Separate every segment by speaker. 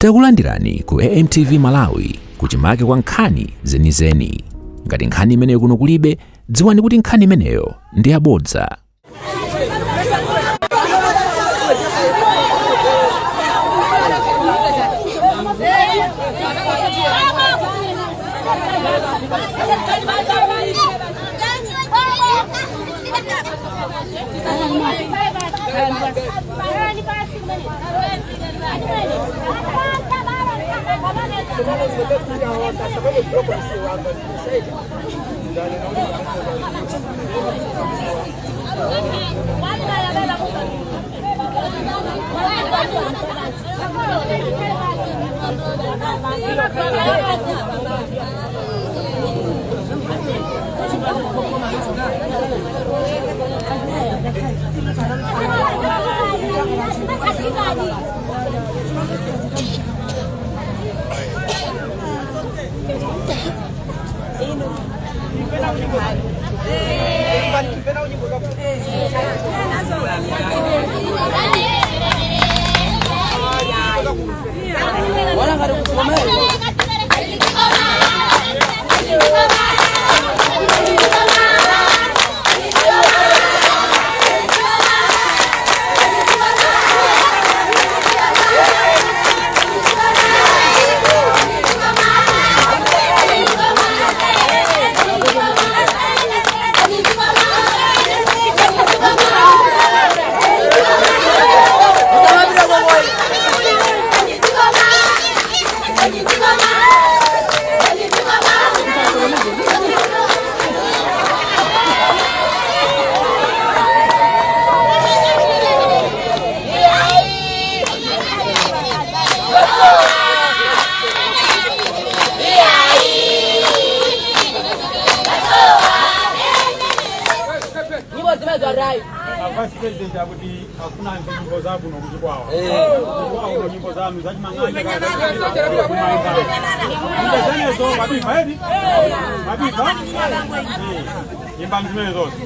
Speaker 1: Takulandirani ku AMTV Malawi, kuchimake kwa nkhani zenizeni. Ngati nkhani imeneyo kuno kulibe, dziwani kuti nkhani imeneyo ndi yabodza.
Speaker 2: Nyimbo zimezwarai.
Speaker 3: Vice President akuti afuna amve nyimbo zakuno kuchikwawa. Kuchikwawa nyimbo zanu zachimang'anja. Zimenezo mabifa edi? Mabifa? Imba zimene zonse.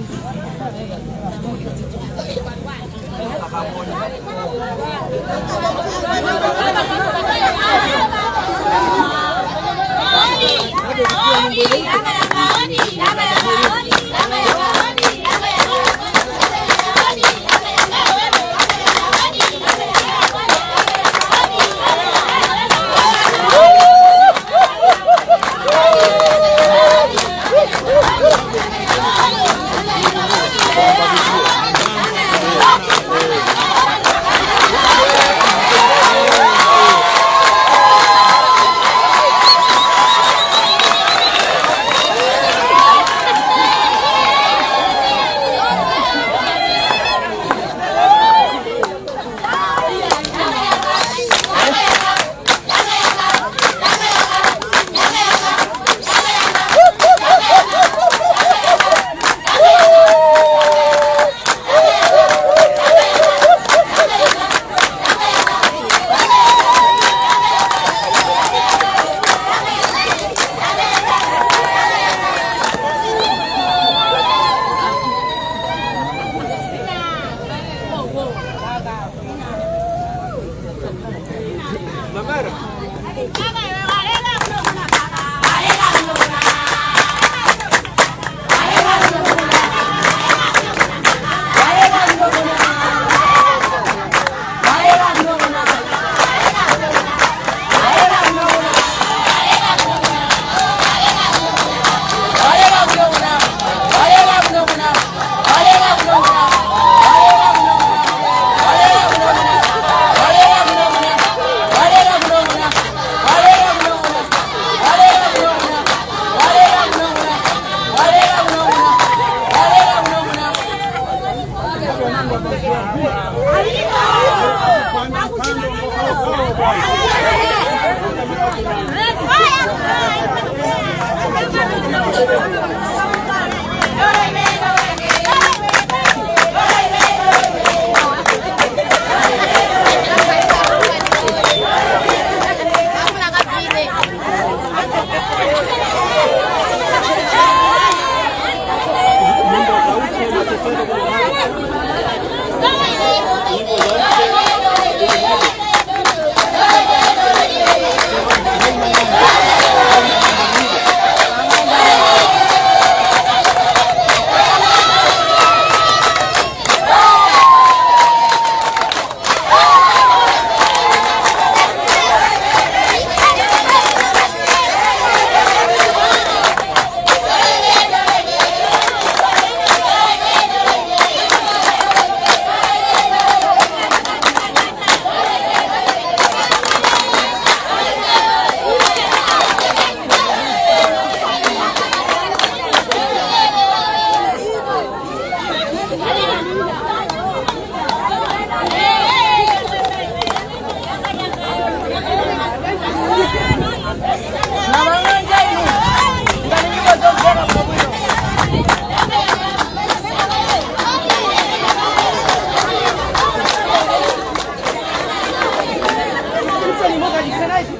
Speaker 4: Tikumvana ichi?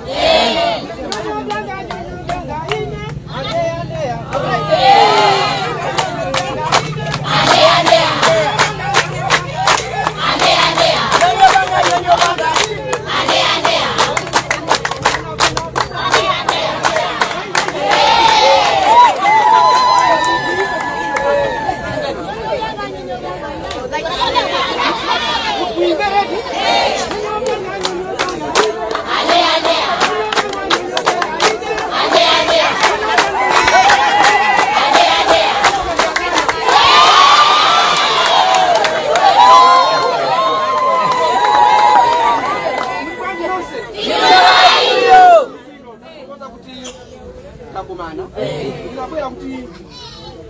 Speaker 4: Nyonyonganga, nyonyonganga, ine. Andeya, andeya. Muimbe ready? Muli nonse? Kwanza kuti takumana, ndinabwera kuti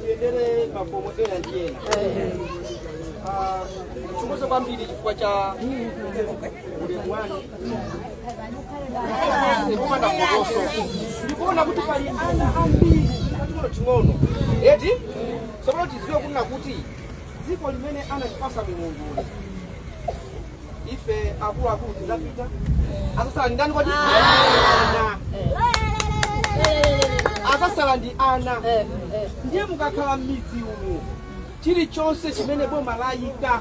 Speaker 4: tiyendere mafomo ena ndi ena. Ah, chongozo kwambiri chifukwa cha ulemu wanu komanda phokoso. Ndikuona kuti pali ana ambiri aching'ono ching'ono eti. Tsopano tidziwe kunena kuti dziko limene anatipasa Mulungu ife akuluakulu tidzapita, azasala ndi ndani kodi? Ana azasala ndi ana. Ndiye mukakhala m'midzi umu, chilichonse chimene boma layika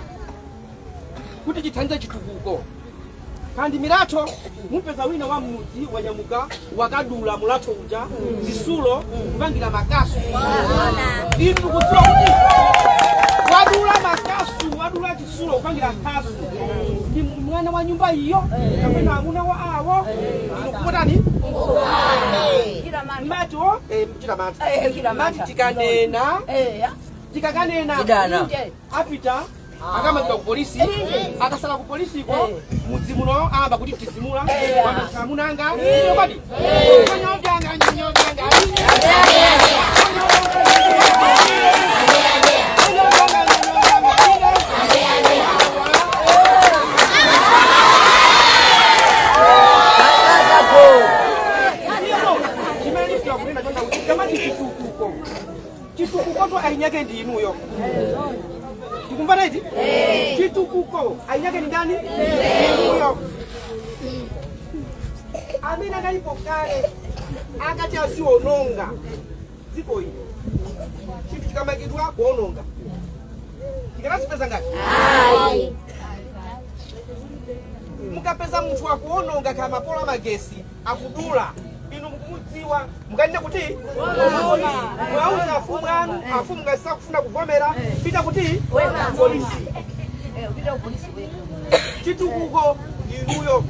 Speaker 4: kuti chithandize chitukuko kandi milatho, mupeza wina wa mudzi wanyamuka wakadula mulatho uja, zisulo kupangira makasu. Inu kudziwa kuti wadula makasu, wadula chisulo kupangira khasu ndi mwana wa nyumba iyo kapena amuna wa awo. Inu kumotani mati o mchita mati mati tikanena tikakanena
Speaker 2: Tidana.
Speaker 4: Apita akamangidwa ku polisi, akasala ku polisiko mudzi muno ayamba kuti tizimula amunanga kodi nyonyanga nyonyanga. Chimene ndifuna kunena chona kuti kamati chitukuko, chitukukoto ainyake ndi inuyo. Tikumvana iti? Chitukuko ainyake ndi ndani? Inuyo. Amene analipo kale akati aziononga dziko ili, chinthu chikamangidwa kuononga, tikanazipeza ngati mukapeza munthu akuononga kama mapolo amagesi akudula, inu mukumudziwa, mukanene kuti mwauza afumu anu. Afumu ngati sakufuna kuvomera, pita kuti polisi. Chitukuko inuyo.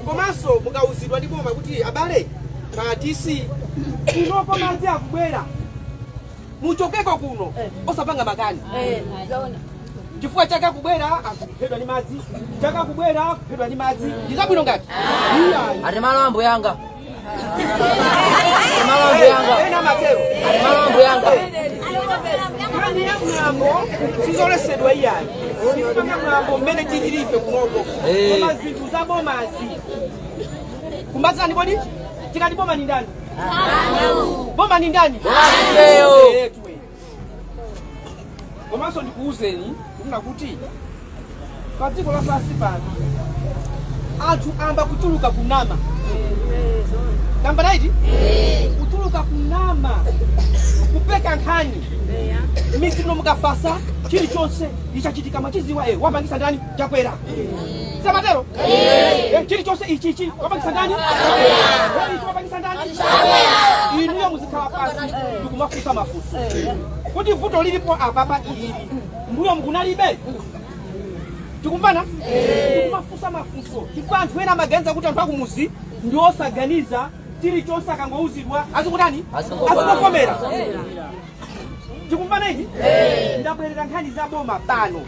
Speaker 4: Komanso mukauzidwa ndi boma kuti abale matisi kunoko madzi akubwera, muchokeko kuno, osapanga makani chifukwa chake akubwera akuphedwa ndi madzi, chake akubwera kuphedwa ndi madzi. Ndi zabwino ngati? Iyayi.
Speaker 2: Ati malo ambo yanga. Ati malo ambo yanga.
Speaker 4: Ena matero.
Speaker 2: Ati malo ambo yanga.
Speaker 4: Nkhani ya mwambo sizolesedwa iyayi, tipanga mwambo mmene tililife kunoko, koma zinthu za bomazi kumbazani kodi tikati boma ni ndani? Boma ni ndani?
Speaker 2: Ifeyo.
Speaker 4: Yetu. Komanso ndikuwuzeni kunena kuti pa dziko lapansi pano anthu amba kuchuluka kunama. Namba naiti kuchuluka kunama, kupeka nkhani midzi muno. Mukafasa chilichonse ichachitika mwachiziwa, wapangisa ndani? Chakwera. Samatero, chilichonse ichichi wapangisa ndani? Ichi wapangisa ndani? Inuyo muzikhala pasi ndikumafunsa mafunso kuti vuto lilipo apapa ilili, mbuyo mukunalibe? Tikumvana? Tikumafunsa mafunso chifukwa anthu ena amaganiza kuti anthu akumuzi ndi osaganiza, chilichonse akangouzidwa azikutani? Azikuvomera. Tikumvana ichi? Ndabwerera nkhani za boma pano.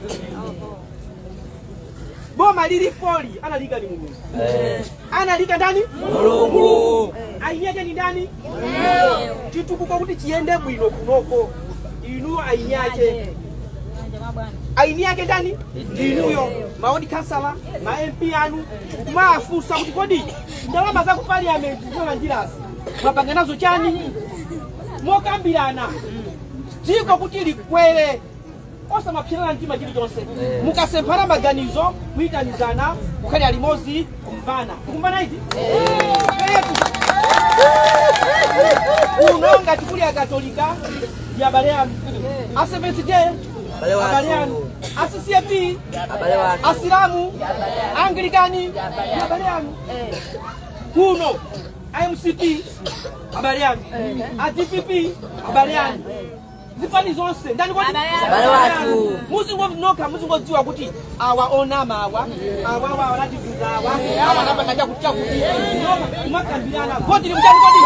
Speaker 4: Boma lilipoli analika ni Mulungu. Analika ndani?
Speaker 2: Mulungu.
Speaker 4: Ainyake ni ndani? Chitukuko kuti chiyende bwino kunoko, inuyo ainyake. Aini yake ndani? Ndinuyo ma ward councillor, ma MP anu, mwafunsa kuti kodi ndalama za ku parliament zinalandirasi mwapanga nazo chani? Mokambirana dziko kuti likwere. Osamapsirana mtima chilichonse. Mukasemphana maganizo, kuyitanizana, kukhalira limodzi, kumvana. Tikumvana iti? Etu. Kuno ngati kuli Akatolika ndi abale anu, a Seventh Day
Speaker 2: Abale wathu.
Speaker 4: abale anu, a CCAP,
Speaker 2: Abale wathu.
Speaker 4: Asilamu, Anglikani ndi abale anu. Kuno MCP abale anu, a DPP abale anu, zipani zonse ndani kodi?
Speaker 2: Abale wathu.
Speaker 4: Muzingonoka, muzingodziwa kuti awa onama, awa awa awa anativuza, awa awa anapanga chakuti chakuti, noka kumakambirana. Voti limchani kodi?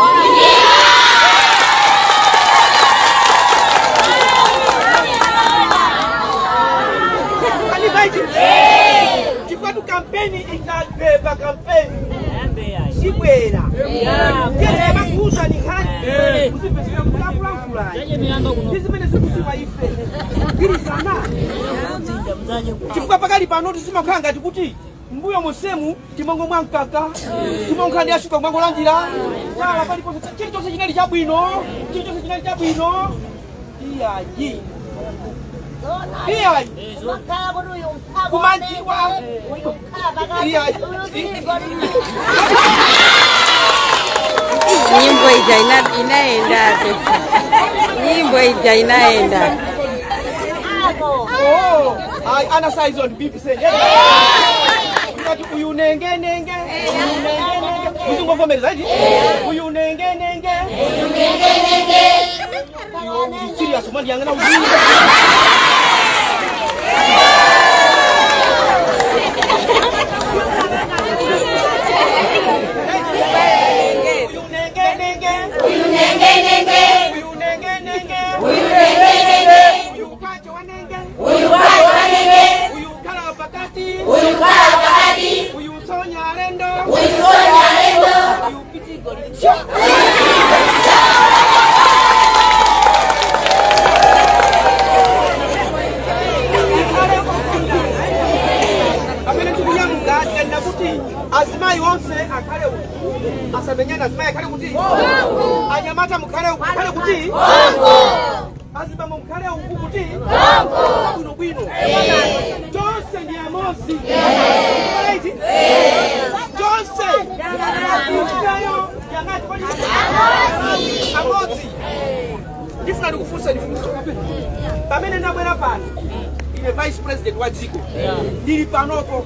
Speaker 4: Kanivaiti chifukwa tu kampeni ikabeba, kampeni sibwera tiyemakuuza ni nkhani kuzipezeka kulakulankhulayi ndi zimene zikuziwa ife kugwirizana, chifukwa pakali pano tizimakhala ngati kuti mbuyo monsemu timangomwa mkaka, timangokhala ndi ashuka, kumangolandira chala paliponse, chilichonse chinali chabwino, chilichonse chinali chabwino. Iyayi, iyayi, kumanjiwa iyayi.
Speaker 5: Nyimbo ija inaenda, nyimbo ija inaenda.
Speaker 4: Oh, ay, ana size on BBC. Ngati uyu nenge nenge, uyu nenge nenge. Muzingovomereza iti? Uyu nenge nenge. Uyu nenge nenge. Iwo serious mandi yangana uyu. Uyu nenge nenge. Uyu nenge nenge. Uyu nenge nenge. Uyu nenge nenge. Uyu kacho wanenge. Uyu kacho wanenge. Uyu kala pakati. Uyu kala pakati. Uyu sonya lendo. Uyu sonya lendo. Uyu pitigo licho. Pamene tikunyamuka tikanena kuti azimayi onse akhale uku, asamenyane. Azimayi akhale kuti, anyamata mukhale uku, mukhale kuti, azibambo mukhale uku, kuti bwinobwino, tonse ndi amodzi. Right? Tonse ifeyo yangati kodi amodzi. Ndifuna ndikufunsa ndifunso. Pamene ndabwera pano ine vice president wa dziko ndili panopo,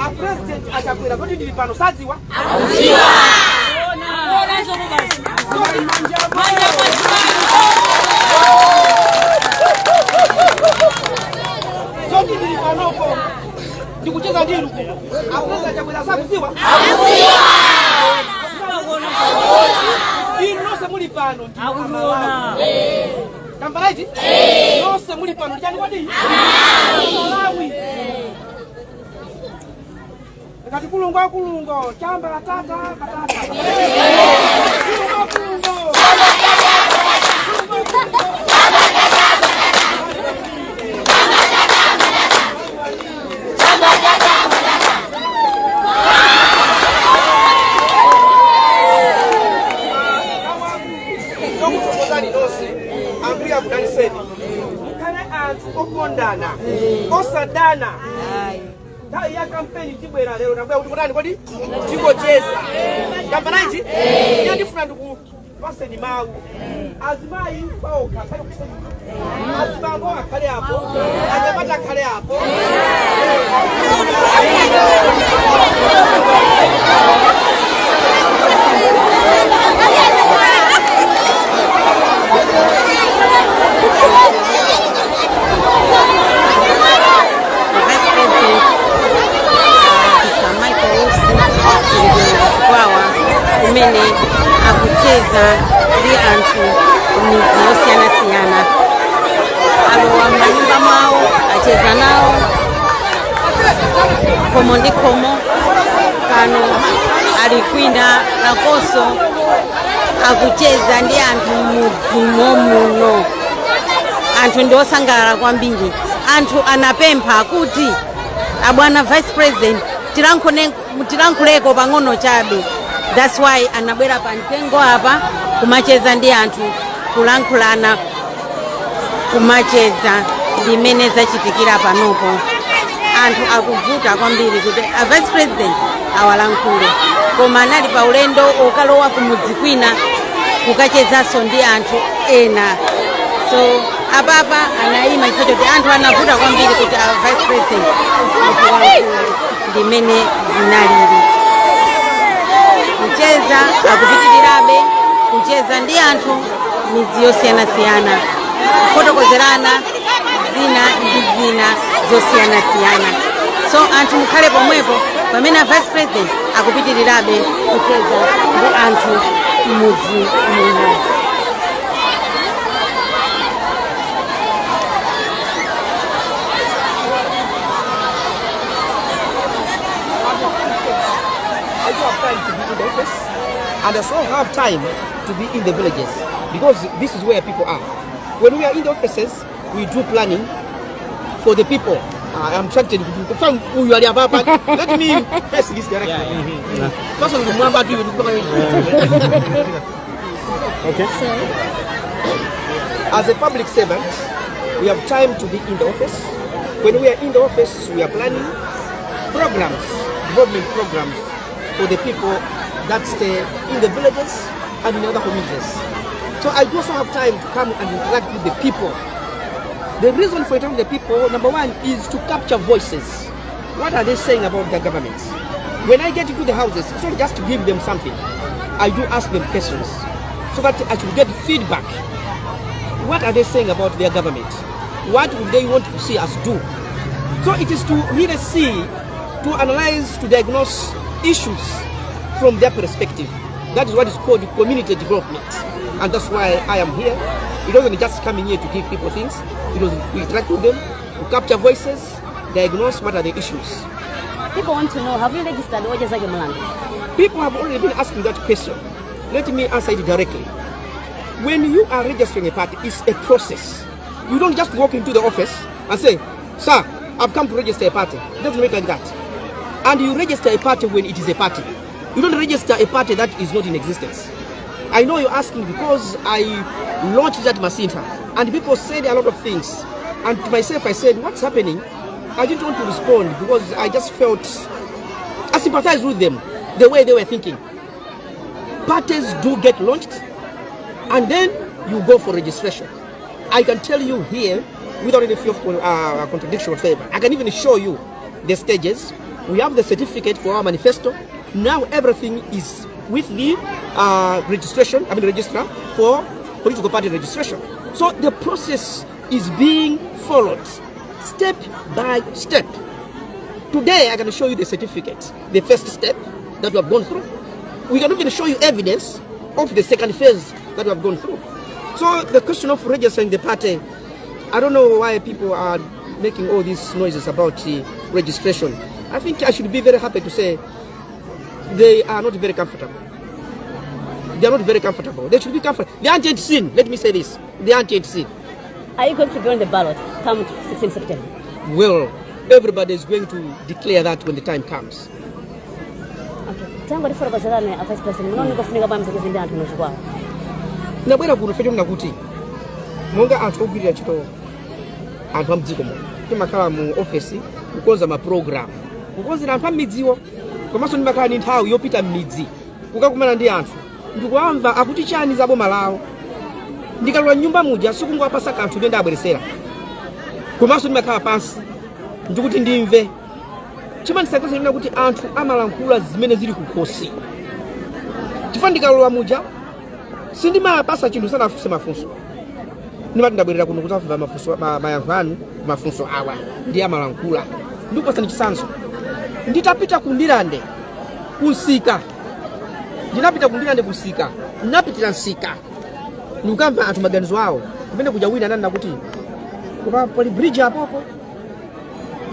Speaker 4: a President achakwera kuti ndili pano sadziwa? Sorry, manja. Zoti ndili panopo ndikucheza ndinu, a President Achakwera sakudziwa? Inu nonse muli pano ndi Amalawi. Tambalaiti nonse muli pano ndichani kodi? Malawi. Ngati kulungo kulungo chamba tata patata, kulungo kulungo. Tokuthokozani nonse, Ambuye akudaliseni, mukhale anthu okondana, osadana. Nthawi ya kampeni tibwera. Lero ndabwera kuti kutani kodi? Tingocheza. Tambanaiti iye ndifuna ndikupaseni mawu. Azimayi paokha akhale kuseni, azibambo akhale apo, anyamata akhale apo.
Speaker 5: Vice President Dr. Michael Usi Chikwawa kumene akucheza ndi anthu kumidzi yosiyanasiyana, alowa m'manyumba mwawo, acheza nawo khomo ndi khomo. Pano ali kwina nakonso akucheza ndi anthu m'mudzimo muno. Anthu ndi osangalala kwambiri. Anthu anapempha kuti abwana vice president tilankhuleko pang'ono chabe. That's why anabwera pa mtengo apa kumacheza ndi anthu, kulankhulana, kumacheza. Ndimene zachitikira panopo, anthu akuvuta kwambiri kuti a Vice President awalankhule, koma anali pa ulendo okalowa kumudzi kwina kukachezanso ndi anthu ena. So apapa anayima chifukwa choti anthu anavuta kwambiri kuti a Vice President awalankhule. Ndimene zinalili. Kucheza akupitirirabe kucheza ndi anthu midzi yosiyanasiyana, kufotokozerana zina ndi zina zosiyanasiyana. So anthu mukhale pomwepo pamene a Vice President akupitirirabe kucheza ndi anthu m'mudzi muno.
Speaker 4: I do have time to be in the office and I also have time to be in the villages because this is where people are. When we are in the offices, we do planning for the people. I'm trying to find who you are, but let me face this direction. First of all, remember to
Speaker 3: Okay.
Speaker 4: As a public servant, we have time to be in the office. When we are in the office, we are planning programs, development programs for the people that stay in the villages and in other communities. So I also have time to come and interact with the people. The reason for interacting with the people, number one, is to capture voices. What are they saying about their governments? When I get into the houses, it's not just to give them something. I do ask them questions so that I should get feedback. What are they saying about their government? What would they want to see us do? So it is to really see, to analyze, to diagnose issues from their perspective. That is what is called community development. And that's why I am here. It wasn't just coming here to give people things. It was to interact with them, to capture voices, diagnose what are the issues.
Speaker 6: People want to know, have you registered Odya Zake Mlandu?
Speaker 4: People have already been asking that question. Let me answer it directly. When you are registering a party, it's a process. You don't just walk into the office and say, "Sir, I've come to register a party." It doesn't work like that. And you register a party when it is a party. You don't register a party that is not in existence. I know you're asking because I launched that Masintha and people said a lot of things. And to myself, I said, "What's happening?" I didn't want to respond because I just felt I sympathized with them, the way they were thinking. Parties do get launched and then you go for registration. I can tell you here, without any fear of contradiction whatsoever, I can even show you the stages. We have the certificate for our manifesto. Now everything is with the registration, I mean registrar for political party registration. So the process is being followed step by step. Today, I can show you the certificate, the first step that we have gone through. We can even show you evidence of the second phase that we have gone through. So the question of registering the party, I don't know why people are making all these noises about the registration. I think I should be very happy to say they are not very comfortable. They are not very comfortable. They should be comfortable. They aren't yet seen. Let me say this. They aren't yet seen.
Speaker 6: Are you going to be on the ballot come 16 September?
Speaker 4: Well, everybody is going to declare that when the time comes.
Speaker 6: Okay. Tangotifotokozerani, a Vice President, munaona kufunika kwa mziki ndi anthu muchikwawa.
Speaker 4: Nabwera kuno fecho mnakuti monga anthu ogwirira ntchito anthu amdziko muno, timakhala mu ofesi kukonza ma program, kukonzera anthu ammidziwo, komanso ndimakhala ndi nthawi yopita m'midzi kukakumana ndi anthu ndikuamva akuti chani za boma lawo. Ndikalowa mnyumba muja sikungowapasa kanthu ndiye ndabweresera, komanso ndimakhala pansi ndikuti ndimve. Chimandisangalatsa ndina kuti anthu amalankhula zimene zili kukhosi, chifukwa ndikalowa muja sindimapasa chinthu sanafunse mafunso. Ndimati ndabwerera kuno kudzamva mafunso, mayankho anu mafunso awa, ndi amalankhula. Ndikupasani chitsanzo. Nditapita ku Ndilande kunsika, ndinapita ku Ndilande kunsika, ndinapitira nsika ndikukamva anthu maganizo awo kumene kuja. Wina ananena kuti koma pali bridge apopo.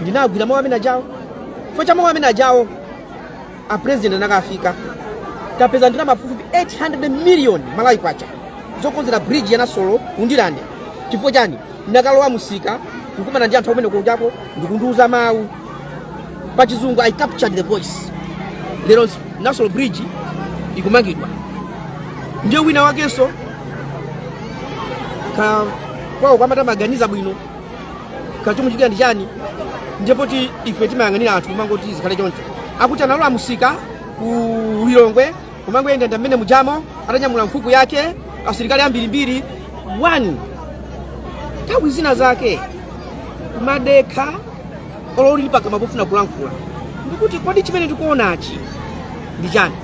Speaker 4: Ndinagwira mawu amene ajawo. Chifukwa cha mawu amene ajawo, a President anakafika, tapeza ndalama pafupifupi 800 million Malawi kwacha zokonzera bridge ya Nasolo kundilande. Chifukwa chani? Ndakalowa musika ndikumana ndi anthu akumene kujako ndikundiuza mawu pachizungu, "I captured the voice." Lero Nasolo bridge ikumangidwa. Ndiye wina wakenso ka kwawo kwamata maganiza bwino. Kachumuchitika ndi chani? Ndipo ti ife timayang'anira anthu kumangoti zikhale choncho. Akuti analowa musika ku Lilongwe, kumangoyenda mmene mujamo atanyamula nkhuku yake, asilikali ambirimbiri. One, nthawi zina zake kumadekha olo uli pakamwa pofuna kulankhula, ndikuti kodi chimene tikuonachi ndi chani?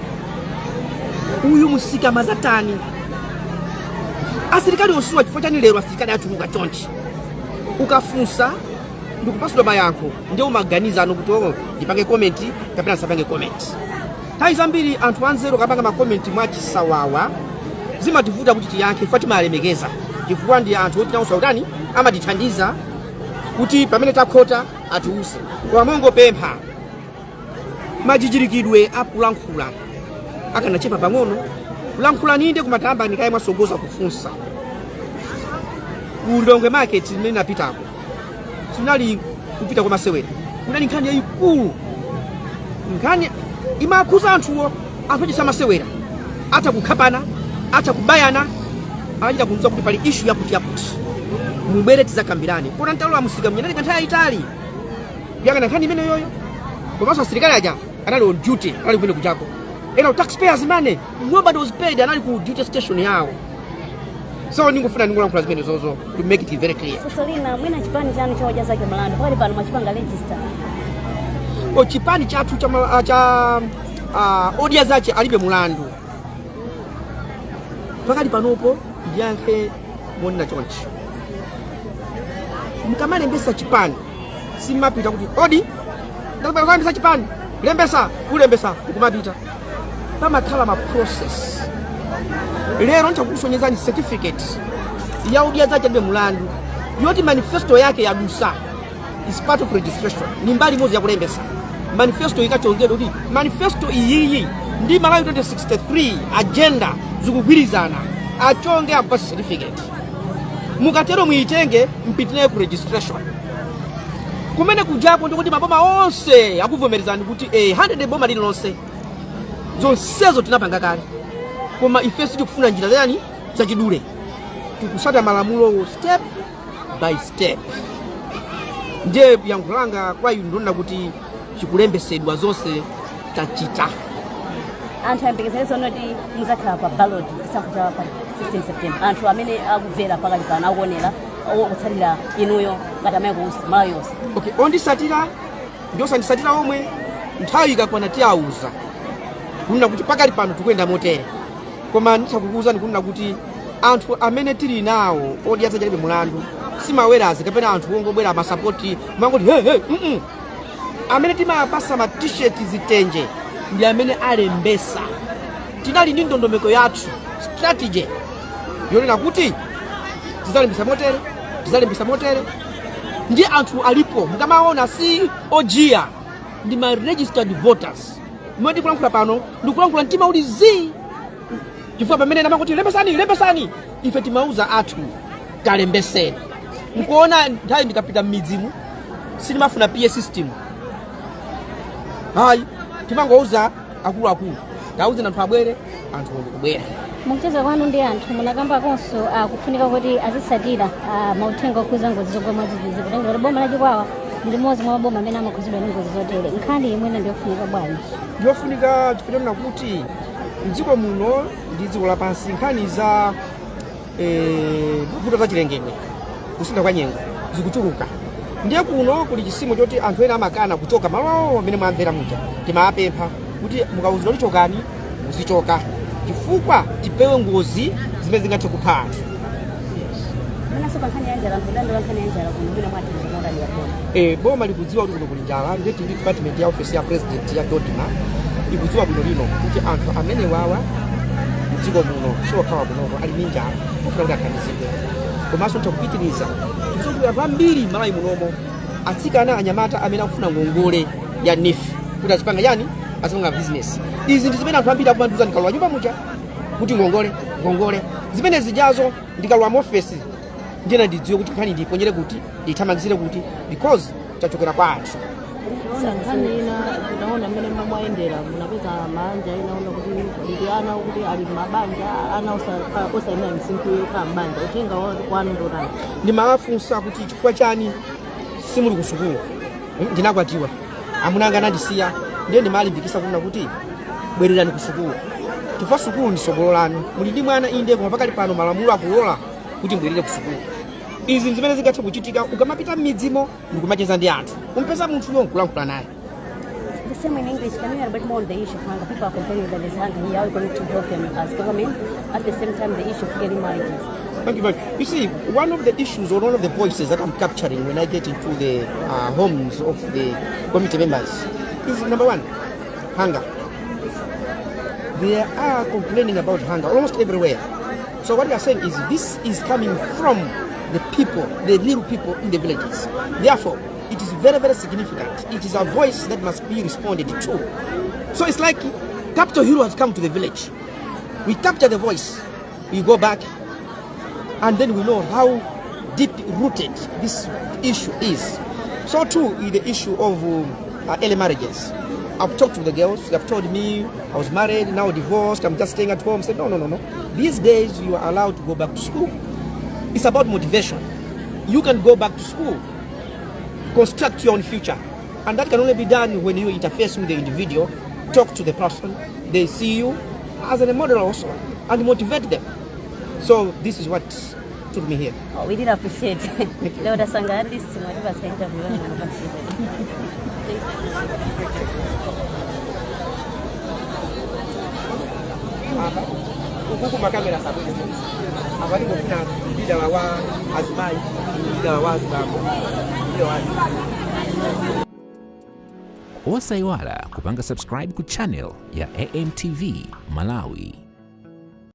Speaker 4: Uyu musika mazatani? Asilikali osuwa chifukwa chani lero asilikali achuluka chonchi? Ukafunsa ndikupasidwa mayankho, ndiye umaganiza ano kuti, "Oh, ndipange comment kapena ndisapange comment?" Nthawi zambiri anthu anzeru akapanga ma comment mwachisawawa zimativuta kuti tiyankhe, chifukwa timalemekeza, chifukwa ndi anthu oti nawonso akutani, amatithandiza kuti pamene takhota atiuze. Koma mongopempha, majichirikidwe akulankhula akanachepa pang'ono. Kulankhula ninde kumatamba ndikaye mwasogoza kufunsa. Ku Lilongwe market imene napitako sinali kupita kwa masewera, kunali nkhani yayikulu, nkhani imakhuza anthuwo. Anthu achisa masewera atha kukhapana, atha kubayana. Anachita kunza kuti pali issue yakuti yakuti, mubwere tizakambirane. Kona ntalowa musika mnyenali kanthawi yayitali kuyang'ana nkhani imene yoyo. Komanso asilikali aja anali on duty, anali kumene kuchako ena taxpayers money, nobody was paid, anali ku duty station yawo. So ningofuna ningolankhula zimene zozo to make it very clear.
Speaker 6: Funso lina mwina, chipani chanu cha Odya Zake Mlandu pakati pano mwachipanga register?
Speaker 4: O, chipani chathu cha Odya Zache Alibe Mulandu pakati panopo, ndiyankhe monena chonchi: mkamalembesa chipani simapita kuti odi ndalembesa chipani, lembesa kulembesa nkumapita. Pamakhala ma process. Lero nchakusonyezani certificate ya Odya Zache Alibe Mulandu yoti manifesto yake yadusa, is part of registration, ni mbali imodzi yakulembesa. Manifesto ikachongedwa kuti manifesto iyiyi ndi Malawi 2063 agenda zikugwirizana, achonge akupasa certificate. Mukatero muitenge mpitinayo ku registration kumene kujako, ndikuti maboma onse akuvomerezani kuti 100 boma lililonse. Zonsezo tinapanga kale, koma ife sitikufuna njira zayani zachidule, tikusata malamulowo step by step. Ndiye yankho langa kwa inu ndionena kuti chikulembesedwa, zonse tachita.
Speaker 6: Anthu ayembekezere kuti muzakhala pa ballot chisankho cha pa 16 September? Anthu amene akumvera pakali pano, akuonera, okutsatira inuyo ngati amayi kuusi Malawi yonse.
Speaker 4: Okay, ondisatira ndi osandisatira omwe, nthawi ikakwana tiyauza kunena kuti pakali pano tikuyenda motere. Koma nditha kukuwuzani kunena kuti anthu amene tili nawo Odya Zache Alibe Mulandu simawerazi kapena anthu ongobwera amasapoti mangoti he he Amene timapasa ma T-shirt, zitenje, ndi amene alembesa. Tinali ndi ndondomeko yathu, strategy yonena kuti tizalembesa motere, tizalembesa motere, ndi anthu alipo mukamaona si ojiya, ndi ma registered voters. Mmene ndikulankhula pano ndikulankhula mtima uli zii, chifukwa pamene namangoti lembesani, lembesani, ife timauza athu kalembeseni. Nkuona nthawi ndikapita m'midzimu sindimafuna PA system, hayi, timangouza akuluakulu, tauzeni anthu abwere, anthu ndikubwera.
Speaker 7: Mukucheza kwanu ndi anthu munakambakonso kufunika kuti azitsatira mauthenga okhuza ngozi zogwa mwadzidzidzi, kutengera kuti boma la Chikwawa ndi limodzi mwa maboma amene amakhuzidwa ndi ngozi zotere. Nkhani imwene ndiyofunika bwanji?
Speaker 4: Ndiyofunika chifukwa chonena kuti mdziko muno ndi dziko lapansi nkhani za mavuto za chilengedwe, kusintha kwa nyengo zikuchuluka. Ndiye kuno kuli chisimo choti anthu ena amakana kuchoka malo awo amene mwamvera muja. Timawapempha kuti mukauzidwa kuti chokani, muzichoka, chifukwa tipewe ngozi zimene zingathe kupha anthu.
Speaker 6: Mwinanso pa nkhani ya njala, anthu kudandaula nkhani ya njala kuno, mwina mwathandiza motani boma?
Speaker 4: Boma likudziwa kuti kuno kuli njala. Ndiye tili department ya office ya president ya DoDMA ikudziwa bwino lino kuti anthu amene wawa mdziko muno siokhawa kunoko ali ndi njala, ofuna kuti athandizidwe. Komanso ntha kupitiriza, tikudziwa kuti anthu ambiri m'Malawi munomo, atsikana, anyamata amene akufuna ngongole ya NEEF kuti azipanga chani, azipanga business. Izi ndi zimene anthu ambiri akumandiuza ndikalowa nyumba muja kuti ngongole, ngongole. Zimene zijazo ndikalowa mu ofesi ndiyena ndidziwe kuti nkhani ndiyiponyere kuti, ndiyithamangizire kuti, because tachokera kwa anthu.
Speaker 8: Ona nkhani ina, tinaona mmene mwayendera munapeza mabanja ena ona kuti ndi ana kuti ali mabanja ana osayimira msinkhu yokhala mbanja. Uthenga kwanu ndotani?
Speaker 4: Ndimawafunsa kuti chifukwa chani Simuli kusukulu. Ndinakwatiwa, amuna anga anandisiya, ndiye ndimalimbikisa kunena kuti bwererani ku sukulu, chifukwa sukulu ndi tsogolo lanu. Muli ndi mwana inde, koma pakali pano malamulo akulola kuti mbwerere ku sukulu. Izi zimene zingathe kuchitika ukamapita m'midzimo ndikumacheza ndi anthu, umpeza munthuyo nkulankhula naye.
Speaker 6: The same in English. Can you elaborate more on the issue of hunger? People are complaining that there's hunger here. How are you going to help them as government? At the same time, the issue of early marriages.
Speaker 4: Thank you very much. You see, one of the issues or one of the voices that I'm capturing when I get into the homes of the committee members is, number one, hunger. They are complaining about hunger almost everywhere. So what we are saying is this is coming from the people, the real people in the villages. Therefore, it is very, very significant. It is a voice that must be responded to. So it's like Capital Hero has come to the village. We capture the voice, we go back, and then we know how deep rooted this issue is. So too is the issue of early marriages. I've talked to the girls, they've told me, "I was married, now divorced, I'm just staying at home." I said, No. These days you are allowed to go back to school." It's about motivation. You can go back to school, construct your own future. And that can only be done when you interface with the individual, talk to the person, they see you as a model also, and motivate them. So this is what took me here.
Speaker 6: Oh, we did appreciate. Leo tasanga at least mwatipasa interview yanu.
Speaker 4: Ukuku makamera sabwino apa, ndingofuna leader wa azimayi, leader wa azibambo, leader wa
Speaker 1: Osayiwala kupanga subscribe ku channel ya AMTV Malawi.